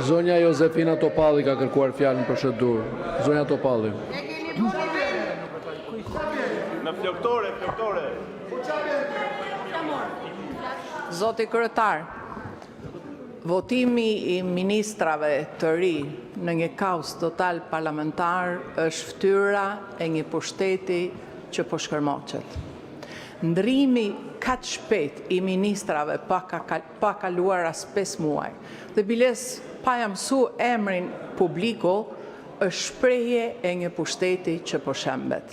Zonja Jozefina Topalli ka kërkuar fjalën për procedurë. Zonja Topalli. Zoti Kryetar, votimi i ministrave të rinj në një kaos total parlamentar është fytyra e një pushteti që po shkërmoqet. Ndërrimi kaq shpejt i ministrave pa kaluar as 5 muaj dhe madje pa ua mësuar emrin publiku, është shprehje e një pushteti që po shembet.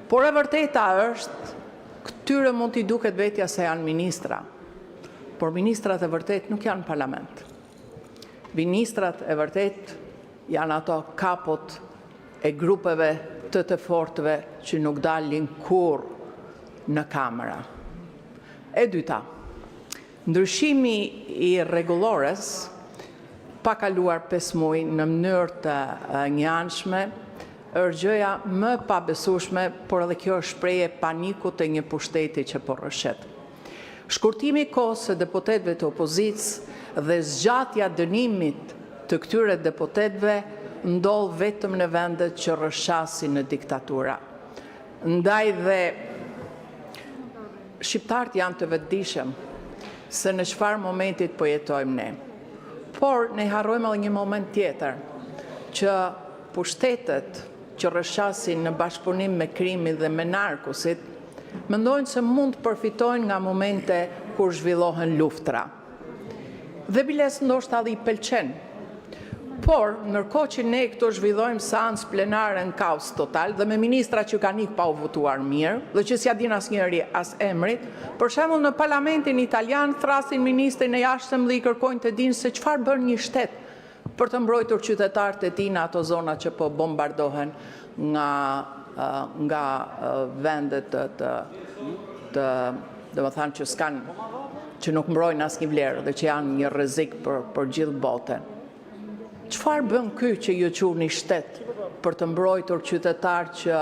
Por e vërteta është, këtyre mund t'u duket vetja se janë ministra, por ministrat e vërtetë nuk janë në Parlament. Ministrat e vërtetë janë ata kapot e grupeve të të fortëve që nuk dalin kurrë në kamera. E dyta, ndryshimi i Rregullores pa kaluar 5 muaj në mënyrë të njëanshme është gjëja më e pabesueshme, por edhe kjo është shprehje e panikut të një pushteti që po rrëshqet. Shkurtimi i kohës së deputetëve të opozitës dhe zgjatja e dënimit të këtyre deputetëve ndodh vetëm në vendet që rrëshqasin në diktatura. Ndaj dhe shqiptarët janë të vetëdijshëm se në çfarë momenti po jetojmë ne. Por ne harrojmë edhe një moment tjetër, që pushtetet që rrëshqasin në bashkëpunim me krimin dhe me narkosin, mendojnë se mund të përfitojnë nga momente kur zhvillohen luftëra. Dhe madje ndoshta edhe i pëlqen. Por, ndërkohë që ne këtu zhvillojmë seancë plenare në kaos total dhe me ministra që kanë ikur pa u votuar mirë dhe që s'ia di asnjeri as emrin, për shembull, në Parlamentin Italian thërrasin ministrin e Jashtëm dhe i kërkojnë të dinë se çfarë bën një shtet për të mbrojtur qytetarët e tij në ato zona që po bombardohen nga vende të, domethënë, që s'kanë që nuk mbrojnë asnjë vlerë dhe që janë një rrezik për gjithë botën. Çfarë bën ky që ju quani shtet për të mbrojtur qytetarët që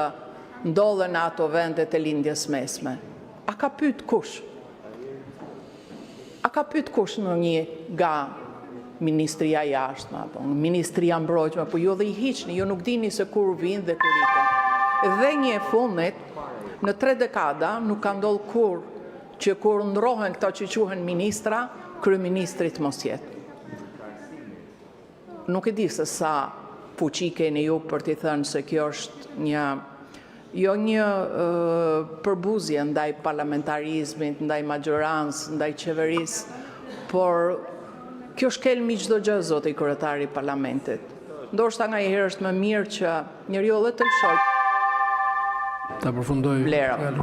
ndodhen në ato vende të Lindjes së Mesme? A ka pyet kush? A ka pyet kush ndonjë nga Ministria e Jashtme apo Ministria e Mbrojtjes, apo ju edhe i hiqni, ju nuk dini se kur vijnë dhe kur ikin. Dhe një e fundit, në tre dekada nuk ka ndodhur kurrë që kur ndërrohen këta që quhen ministra, kryeministri të mos jetë. Nuk e di se sa fuqi keni ju për t'i thënë se kjo është një jo një përbuzje ndaj parlamentarizmit, ndaj mazhorancës, ndaj qeverisë, por kjo shkel mbi çdo gjë, zoti kryetar i Parlamentit. Ndoshta nganjëherë është më mirë që njeriu edhe të lëshojë Ta përfundojë vlera. fjalën.